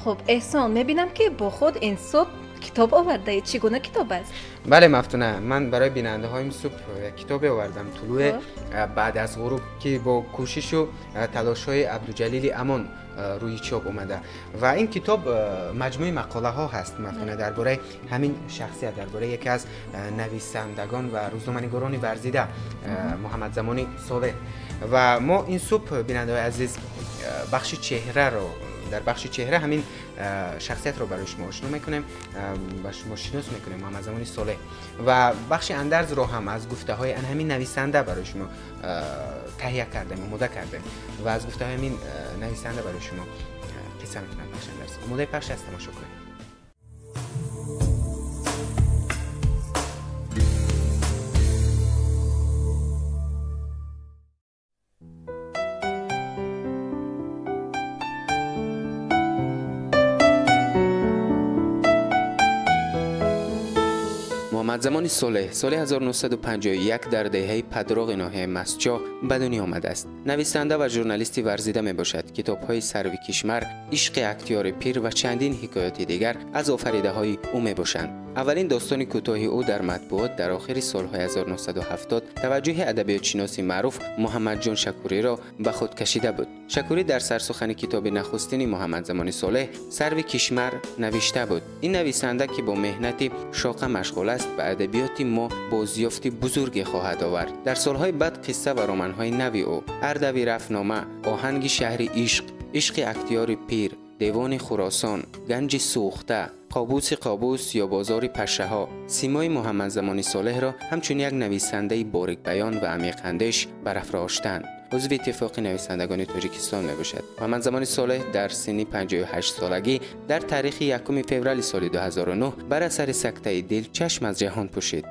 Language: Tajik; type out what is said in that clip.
Хуб, Эҳсон, мебинам ки бо худ ин субҳ китоб овардаед. Чӣ гуна китоб аст? Бале, Мафтуна, ман барои бинандаҳоим субҳ як китобе овардам, Тулӯи баъд аз ғуруб, ки бо кӯшишу талошҳои Абдуҷалили Амон рӯи чоп омада. Ва ин китоб маҷмӯи мақолаҳо ҳаст, Мафтуна, дар бораи ҳамин шахсият, дар бораи яке аз нависандагон ва рӯзноманигорони варзида Муҳаммадзамони Солеҳ. Ва мо ин субҳ, бинандаҳои азиз, бахши чеҳраро, дар бахши чеҳра ҳамин шахсиятро барои шумо ошно мекунем, ба шумо шинос мекунем, Муҳаммадзамони Солеҳ. Ва бахши андарзро ҳам аз гуфтаҳои ҳамин нависанда барои шумо таҳия кардем, омода кардем ва аз гуфтаҳои ҳамин нависанда барои шумо қисса мекунам. Бахши андарз омодаи пахш аст, тамошо кунед. Муҳаммадзамони Солеҳ соли 1951 дар деҳаи Падроғи ноҳияи Мастчоҳ ба дунё омадааст. Нависанда ва журналисти варзида мебошад. Китобҳои Сарви кишмар, Ишқи актёри пир ва чандин ҳикояти дигар аз офаридаҳои ӯ мебошанд. Аввалин достони кӯтоҳи ӯ дар матбуот дар охири солҳои 1970 таваҷҷӯҳи адабиётшиноси маъруф Муҳаммадҷон Шакуриро ба худ кашида буд. Шакурӣ дар сарсухани китоби нахустини Муҳаммадзамони Солеҳ Сарви кишмар навишта буд. Ин нависанда, ки бо меҳнати шоқа машғул аст, ба адабиёти мо бозёфти бузурге хоҳад овард. Дар солҳои баъд қисса ва романҳои нави ӯ Ардави рафтнома, Оҳанги шаҳри ишқ, Ишқи актёри пир, Девони Хуросон, Ганҷи сӯхта, Қобуси қобус ё бозори пашшаҳо симои Муҳаммадзамони Солеҳро ҳамчун як нависандаи борикбаён ва амиқандеш барафроштанд. Узви Иттифоқи нависандагони Тоҷикистон мебошад. Муҳаммадзамони Солеҳ дар синни 58 солагӣ дар таърихи 1 феврали соли 2009 бар асари сактаи дил чашм аз ҷаҳон пӯшид.